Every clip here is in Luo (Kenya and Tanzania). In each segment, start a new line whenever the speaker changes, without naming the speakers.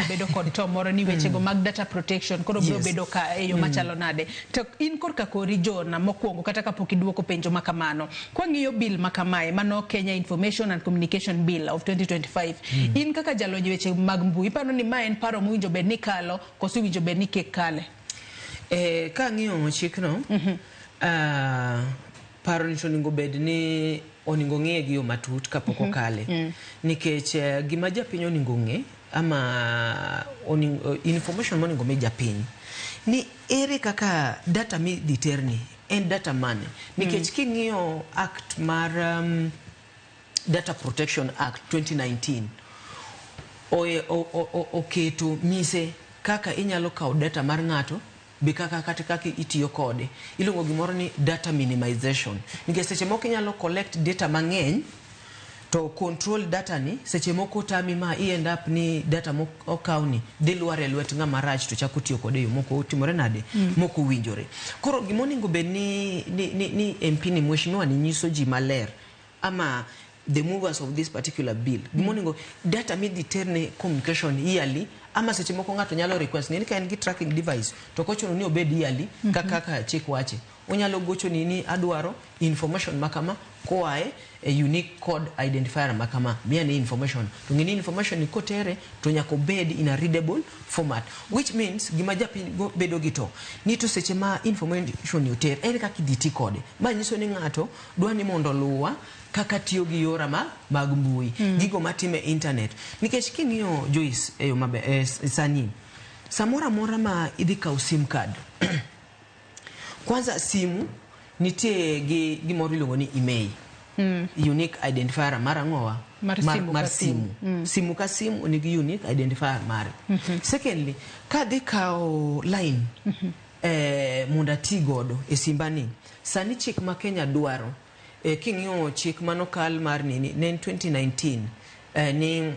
bedo kod to moro ni wechego mag data protection koro biro bedo ka e yo machalo nade. To in korka kori, Jona, mokwongo kata kapok iduoko penjo ma kamano, kwang'iyo bill ma kamae, mano Kenya Information and Communication Bill of 2025, in kaka jalony e weche mag mbui, iparo ni ma en paro mowinjo bed ni kalo koso owinjo bed ni kik kale?
Kang'iyo chikno, paro ni to onego bed ni onego ng'iye gi yo matut kapok okale, nikech gima japiny onego ng'e ama information monego mi japiny ni ere kaka data midhi terni en data mane, nikech king'iyo act mar Data Protection Act 2019 oketo mise kaka inyalo kawo data mar ng'ato be kaka kata kaka itiyo kode. Iluongo gimoro ni data minimization, nikech seche moko inyalo collect data mang'eny to control data ni seche moko tami ma i end up ni data mokaw ni dhi lwar e lwet ng'ama rach to chako tiyo kode e yo moko otimore nade, mok owinjore. Koro gimonego bed ni MP ni, mheshimiwa ni, nyiso ji maler ama the movers of this particular bill, gimonego data midhi terne communication yearly, ama seche moko ng'ato nyalo request ni ka en gi tracking device to ok ochuno ni obed yearly kaka chik wache. Onyalo gochoni ni adwaro information makama koae e unique code identifier makama, miya ni information, to ng'e ni information ni kotere to nyaka obed in a readable format, which means gima japiny bedo gi to ni to seche ma information ni oter, ere kaka idhi ti kode. Ma nyiso ni ng'ato dwa ni mondo oluwa kaka tiyo gi yora mag mbui, gigo matime internet, nikech king'iyo, Joyce, e yo maber, sani samoro amora ma idhi kawo SIM card, kwanza simu nitie gi gimoro iluongo ni IMEI, unique identifier mar ang'owa?
Mar simu
mar
ka simu.
Simu ka simu nigi unique identifier mare. Secondly, kadhi kawo line mondo ati godo e simbani, sani chik ma Kenya dwaro, king'iyo chik manokal mar nini ne en 2019, ni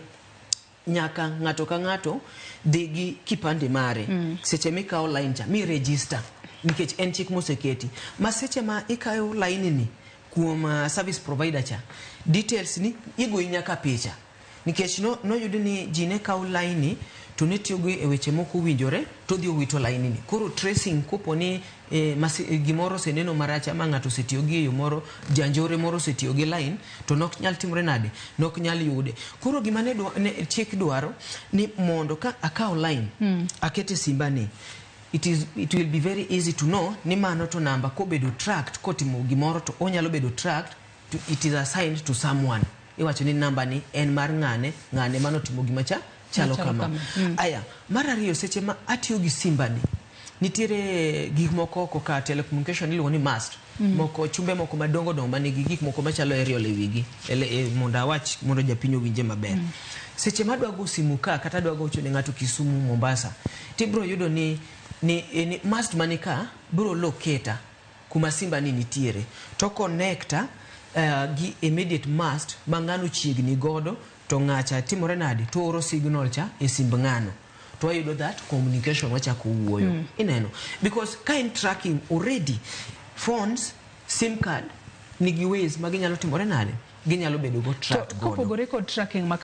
nyaka ng'ato ka ng'ato dhi gi kipande mare seche mikawo line cha mi register, nikech en chik moseketi ma seche ma ikawo line ni kuom service provider cha, details ni igoyi nyaka picha, nikech noyud ni ji ne kawo line ni to ne tiyogo e weche moko owinjore to dhi owito line ni. Koro tracing kopo ni gimoro oseneno marach ama ng'ato osetiyo gi e yo moro, janjore moro osetiyo gi line, to nok nyal timore nade, nok nyal yude. Koro gima ne chik dwaro ni mondo ka akawo line akete simba ni, it will be very easy to know ni mano to namba kobedo tracked, kotimo gimoro to onyalo bedo tracked to it is assigned to someone. Iwacho ni namba ni en mar ng'ane, ng'ane manotimo gima cha chalo
machalo
kama.
Kama.
Aya, mar ariyo, seche ma atiyo gi simba ni, nitiere gik moko oko ka telecommunication iluongo ni mast, moko chumbe moko madongo dongo manigi gik moko machalo aerial e wigi mondo awach mondo japiny owinje maber. Seche ma adwa go simu ka kata adwa gocho ne ng'ato Kisumu, Mombasa, tibro yudo ni mast mani ka biro locate kuma simba ni nitiere to connecta gi immediate mast ma ng'ano chiegni godo, to ng'acha timore nade, to oro signal cha e simb ng'ano, to wayudo that communication wachako wuoyo. Ineno, because ka en tracking already, phones, SIM card nigi ways ma ginyalo timore nade, ginyalo bedo go
To
tracked godo.
Kopogore kod tracking ma